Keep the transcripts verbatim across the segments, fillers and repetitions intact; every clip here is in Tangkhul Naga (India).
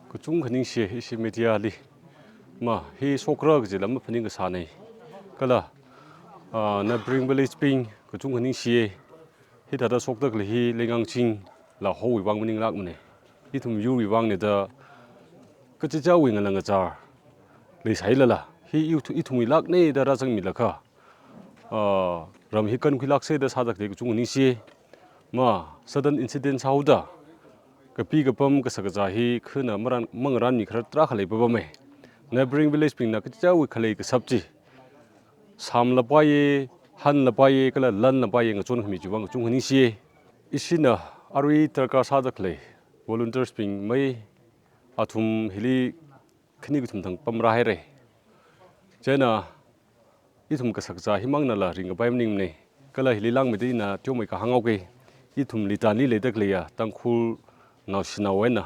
Kachungkha ningshiya, ishi media li. Ma, hi shokra kajila maphaning kasāna. Kala, ah, neighboring village bing kachungkha ningshiya. Hithāda shokda khalei hi Leingangching Lahowui vang maninglākmana. Ithum yurwui vangna da kachichāwui ngalang kachar leisālala, hi ithu-, ithumwui lākna da rāzangmilaga, ah, ram hi kankhuilāksa da sāda khalei kachungkha ningshiya. Ma, sudden incident sāhaoda, kapi kapam kashak kazā hi khana maran, mangaranmi kharar tarākha leipapama. Neighboring village bingna kachichāwui khalei kashap chi samlapaiya, hanlapaiya, kala lanlapaiya ngachonkhami chiwui vang kachungkha ningshiya. Ishina arui darkar sāda khalei volunteers bing mai athum hili khani kathum thang pamrāhaira. Chieina ithum kashak kazā himangnala ringkapai maningmana. Kala hili lāngmeida ina teomeikha hānghaoga, ithum Litanli leida khaleiya Tangkhul naoshinao eina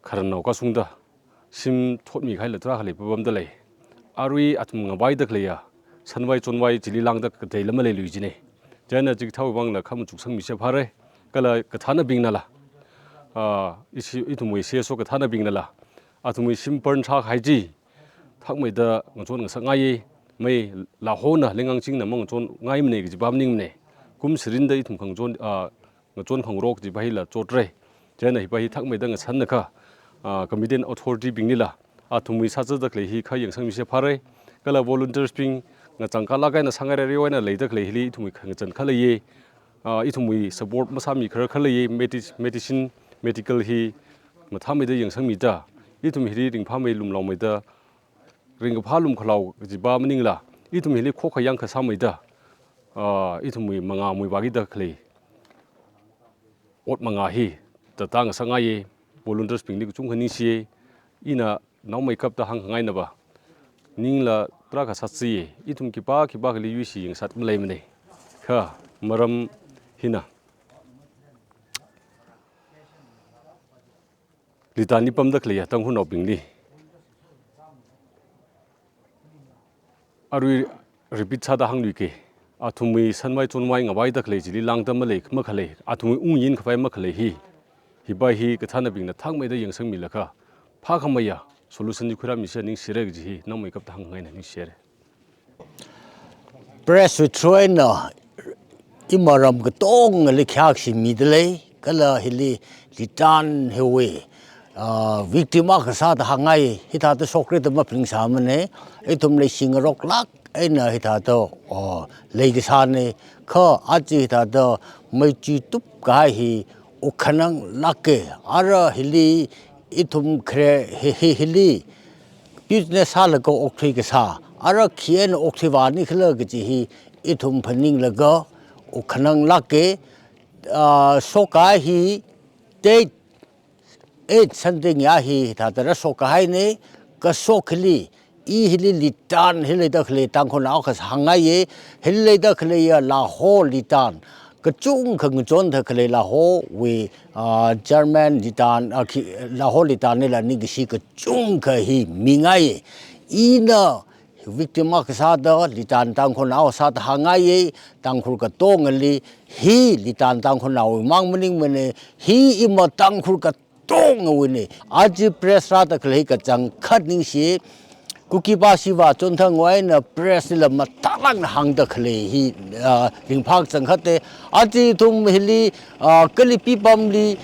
khararnao kasungda shim thotmi kahaila tarākha leipapamda lei. Arui athum ngavaida khaleiya sanvai chonvai chili lāngda kateila maleilui jina. Chieina chikathāwui vangla khamachuk sangmisa phāra. Kala kathānabingnala, ah, ishi, ithumwui C S O kathānabingnala athumwui shim burn sākahai chi thakmeida ngachon ngasakngaiya. Mai Lahona, Leingangchingna mangachonngaimana kajipa maningmana. Kum shirinda ithum khangachon, ah, ngachon khangarok kajipa hila chotra. Chieina hipa hi thakmeida ngasannakha, ah, competent authority binglila athumwui sāzatda khalei hi kha yangsangmisa phāra. Kala volunteers bing ngachang kalak eina sāngairareo eina leida khalei hili ithumwui khangachān khaleiya. Ah, ithumwui support masāmi kharar khaleiya, medi-, medicine, medical hi mathāmeida yangsangmida, ithum hili ringphāmei lumlaomeida, ringkaphā lumkhalao kajipa maningla, ithum hili khokkha yangkha sāmeida, ah, ithumwui mangāmui vākida khalei ot mangā hi tātā ngasakngaiya. Volunteers bingli kachungkha ningshiya. Ina naomeikapta hāngkhangaina va, ningla tarākha sāchiya. Ithum khipā khipākhali yuishi yangsat maleimana. Kha maram hina Litanli pamda khaleiya Tangkhulnaobingli arui repeat sāda hāngluike. Athumwui sanvai chonvai ngavaida khalei chili lāngda malei makhalei, athumwui ungyin khavai makhalei hi, hipa hi kathānabingna thakmeida yangsangmilaga phākhameiya solution chi khuirāmisa ningshira kaji hi naomeikapta hāngngaina, ningshira. Press wui through eina ima ram katongali khayākshimida lei, kala hili Litan hiwui, ah, victim akha sāda hāngngai, hithāda shokra da maphaningsāmana. Ithum leishingaroklāk eina hithāda, oh, leikasāna. Kha aja hithāda meichi tupkahai hi wukkhananglāka. Ara hili ithum khare hi, hi, hili business sālaga okthui kasā, ara khi eina okthui vānikhala kaji hi ithum phaninglaga wukkhananglāka. Ah, shokkahai hi date eight Sunday ngayā hi hithāda rāshokkahaina. Kashok hili, i hili Litan hili leida khalei Tangkhulnao akha sāngaiya, hili leida khaleiya Laho Litan, kachungkha ngachonda khalei Lahowui, ah, chairman Litan, ah, khi, Laho Litan nila ningkashi kachungkha hi mingaiya. Ina victim akha sāda, Litan Tangkhulnao sāda hāngngaiya, Tangkhul katongali, hi Litan Tangkhulnaowui mang maningmana, hi ima Tangkhul katongawuina. Aja press rāda khalei kachangkhat ningshi, Kuki Pashi va chonthangwui eina press lila matailākna hāngda khalei hi, ah, ringphā kachangkhata. Aja ithum hili, ah, Kalipi pamli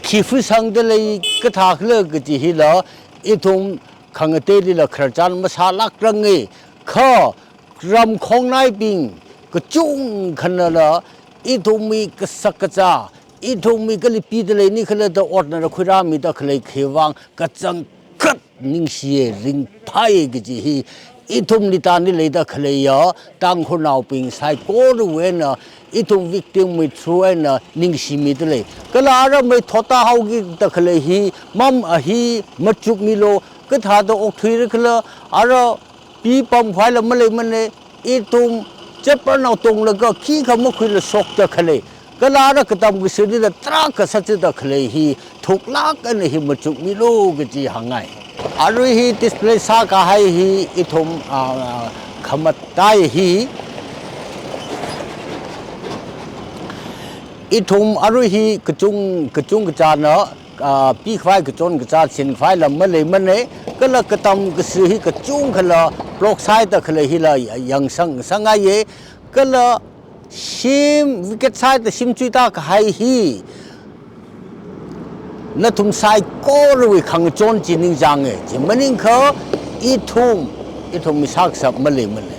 khi fusangda lei, kathākhala kaji hila, ithum khangateilila khararchan masālākranga, kha ramkhongnaibing kachungkhanala ithumwui kashak kazā, ithumwui Kalipida leinikhala da otna rākhuirāmida khalei khiwui vang kachangkhat ningshiya, ringphāya kaji hi ithum Litanli leida khaleiya Tangkhulnaobing saikorawui eina ithum victim wui through eina ningshimida lei. Kala ara mei thotda haokida khalei hi mam ahi machukmilu, kathāda okthuirakhala, ara pi pamkhavai la maleimana, ithum chapernao tonglaga khikha makhuila shokda khalei, kala ara katam kasālila tarākha sāchida khalei hi thuklāk eina hi machukmilu kaji hāngngai. Arui hi display sākahai hi ithum, ah, khamatai hi, ithum arui hi kachung, kachungkachāna ah, pikhavai kachon kachā sinkhavai la maleimane, kala katam kashi hi kachungkhala block sāda khalei hila yangsang sangaiye, kala shim wicket sāda shim chuida kahai hi nathum saikorawui khangachon chi ningchānge. Chi maningakha ithum, ithum mi sākasā maleimane.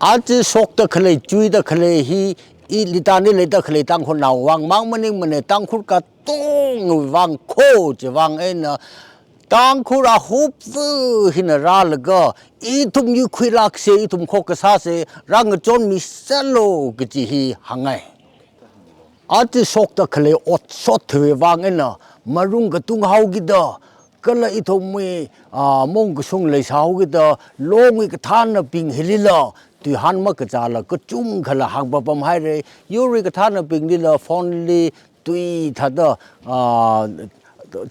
Aja shokda khalei, chuida khalei hi, i litani leida khalei Tangkhulnao vang mang maningmane, Tangkhul katongwui vang kho, chiwui vang eina Tangkhul ahupfu hina rālaga, ithum yuikhuilākse, ithum khokkasāse, rāngachonmi sālu kaji hi hāngngai. Aja shokda khalei otshot theiwui vang eina marung katung haokida, kala ithumwui, ah, mong kashung leisā haokida, Longwui kathānabing hilila tuihān makachāla kachungkhala hāngpapam haire. Yurwui kathānabinglila phone li tui thāda, ah,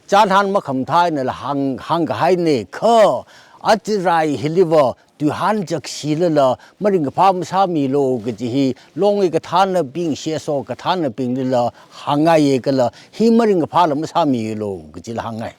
chānhān makhamathā einala hāng, hāngkahaine kha, aja rai hiliva tuihān chakshilala maringkaphā masāmilu kaji hi Longwui kathānabing, C S O kathānabinglila hāngngaiye kala hi maringkaphāla masāmilu kajila hāngngai.